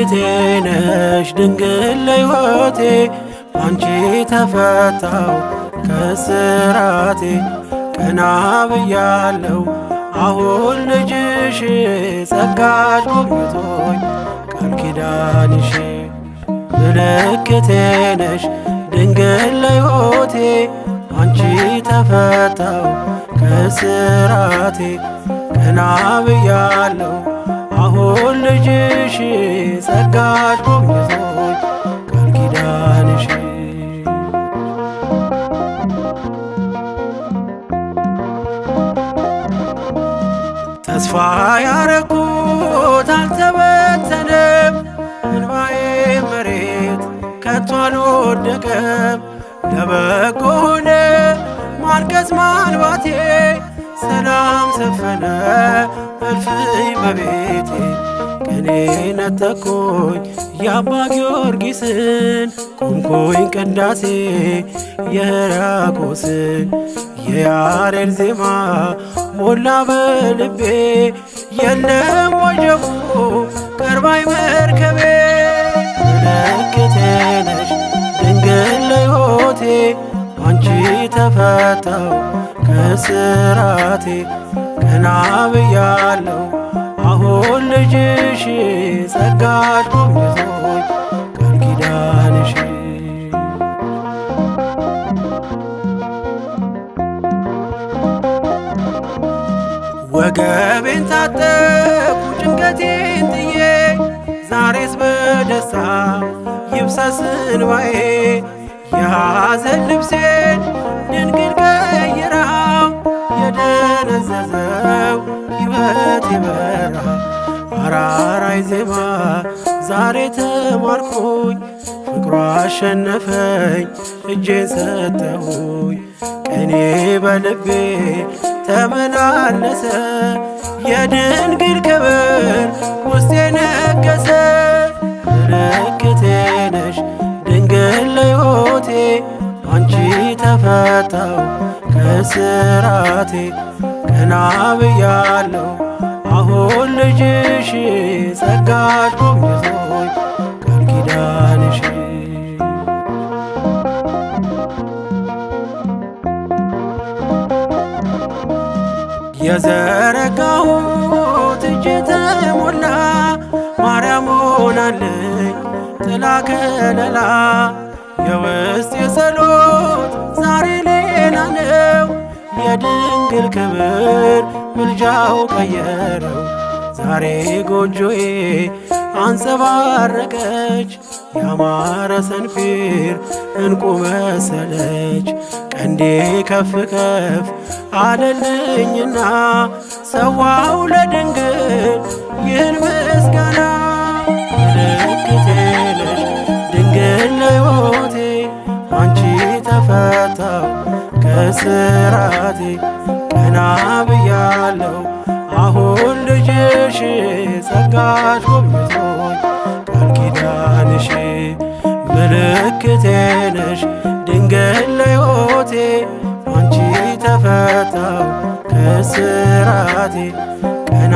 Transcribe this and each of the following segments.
ምልክቴ ነሽ ድንግል ለሕይወቴ ባንቺ ተፈታው ከስራቴ ቀና ብያለው አሁን ልጅሽ ጸጋሽ ጎብኝቶኝ ቃል ኪዳንሽ። ምልክቴ ነሽ ድንግል ለሕይወቴ ባንቺ ተፈታው ከስራቴ ቀና ብያለው አሁን ልጅሽ ጸጋሽ ጎብኝቶኝ ቃል ኪዳንሽ። ተስፋ ያረኩት አልተበተነም፣ እንባዬ መሬት ከቶ አልወደቀም። ለበጎ ሆነ ማልቀስ ማንባቴ፣ ሰላም ሰፈነ እልፍኝ በቤቴ። ቅኔ ነጠቅኩኝ የአባ ጊዮርጊስን፣ ቆምኩኝ ቅዳሴ የሕርያቆስን። የያሬድ ዜማ ሞላ በልቤ፣ የለም ወጀቡ ቀርባይ መርከቤ። ምልክቴ ነሽ ድንግል ለሕይወቴ ባንቺ ተፈታው ከስራቴ ቀና ብያለው አሁን ልጅሽ ጸጋሽ ጎብኝቶኝ ቃል ኪዳንሽ። ወገቤን ታጠቅኩ ጭንቀቴን ጥዬ፣ ዛሬስ በደስታ ይብሰስ እንባዬ። የሐዘን ልብሴን ድንግል ቀይራው፣ የደነዘዘው ሕይወት ይበራ። አራራይ ዜማ ዛሬ ተማርኩኝ፣ ፍቅሯ አሸነፈኝ እጄን ሰጠሁኝ። ቅኔ በልቤ ተመላለሰ፣ የድንግል ክብር ውስጤ ነገሰ። ምልክቴ ነሽ ድንግል ለሕይወቴ ባንቺ ተፈታው ከስራቴ ቀና ብያለው አሁን ልጅሽ ጸጋሽ ጎብኝቶኝ ቃል ኪዳንሽ። የዘረጋሁት እጅ ተሞላ፣ ማርያም ሆናለኝ ጥላ ከለላ። የውስጥ የጸሎት ዛሬ ሌላ ነው፣ የድንግል ክብር ምልጃው ቀየረው። ዛሬ ጎጆዬ አንጸባረቀች፣ ያማረ ሰንፔር እንቁ መሰለች። ቀንዴ ከፍ ከፍ አለልኝና ሰዋው ለድንግል ይህን ምስጋና። ምልክቴ ነሽ ድንግል ለሕይወቴ ባንቺ ተፈታው ከስራቴ ቀና ብያለው አሁን ልጅሽ ጸጋሽ ጎብኝቶኝ ቃል ኪዳንሽ። ምልክቴ ነሽ ድንግል ለሕይወቴ ባንቺ ተፈታው ከስራቴ ቀና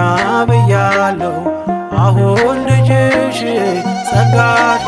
ብያለው አሁን ልጅሽ ጸጋሽ